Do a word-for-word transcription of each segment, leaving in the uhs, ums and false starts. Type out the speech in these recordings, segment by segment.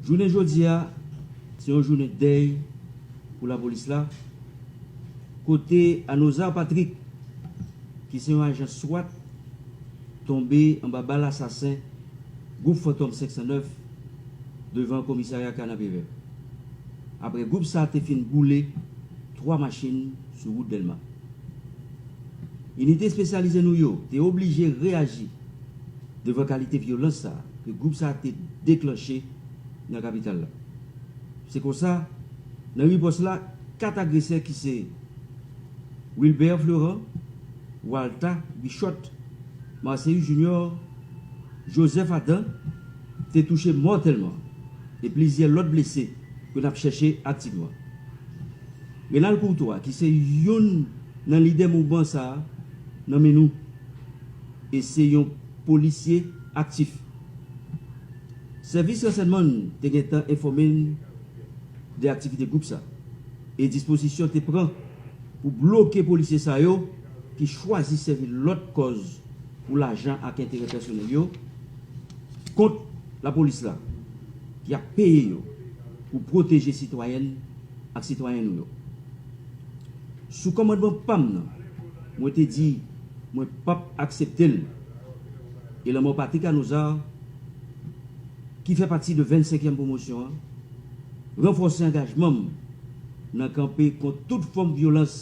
Jounen jodi a, se yon jounen dèy pou lapolis la, kote Anozar Patrick, ki se yon ajan swat, tonbe anba bal asasen gwoup Fantom senk san nèf devan komisarya Kanapevè. Apre gwoup sa te fin boule twa machin sou wout Dèlma. Inite espesyalize nou yo te oblije reyaji devan kalite vyolans sa a ke gwoup sa a te deklanche nan kapital la. Se konsa, nan ripòs la, kat agresè ki se Wilbert Florent, Walta Bichot, Marceus Junior, Joseph Adam te touche mòtèlman e plizyè lòt blese ke n ap chèche aktivman. Renald Courtois, ki se youn nan lidè mouvman sa a, nan men nou e se yon polisye aktif. Sèvis ransèyman te gentan enfòme n de aktivite gwoup sa e dispozisyon te pran pou bloke polisye sa yo ki chwazi sèvi lòt kòz pou lajan ak enterè pèsonèl yo kont lapolis la ki ap peye yo pou pwoteje sitwayèn ak sitwayen nou yo. Sou kòmandman pa m nan, mwen te di mwen p ap aksepte l. E lanmò Patrick Anozar, ki fè pati de vennsenkyèm pwomosyon an, ranfòse angajman m nan kanpe kont tout fòm vyolans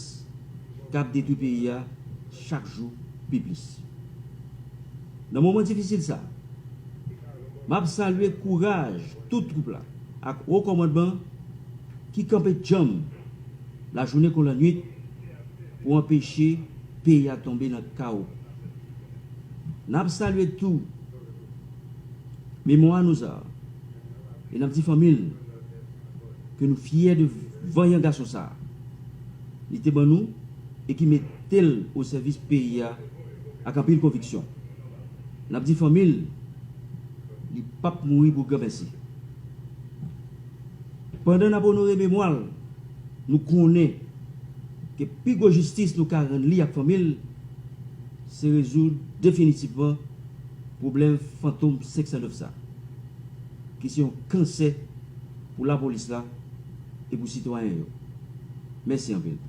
k ap detwi peyi a chak jou pi plis. Nan moman difisil sa a, m ap salye kouraj tout twoup la ak wo kòmandman ki kanpe djanm lajounen kon lannwit pou anpeche peyi a tonbe nan kawo. N ap salye tou memwa Anozar e n ap di fanmi l ke nou fyè de vanyan gason sa a li te ban nou e ki mete l o sèvis peyi a ak anpil konviksyon. N ap di fanmi l, li p ap mouri pou granmèsi. Pandan n ap onore memwa l, nou konnen ke pi gwo jistis nou ka rann li ak fanmi l, se rezoud definitivman pwoblèm Fantom senk san nèf sa, ki se yon kansè pou lapolis la e pou sitwayen yo. Mèsi anpil.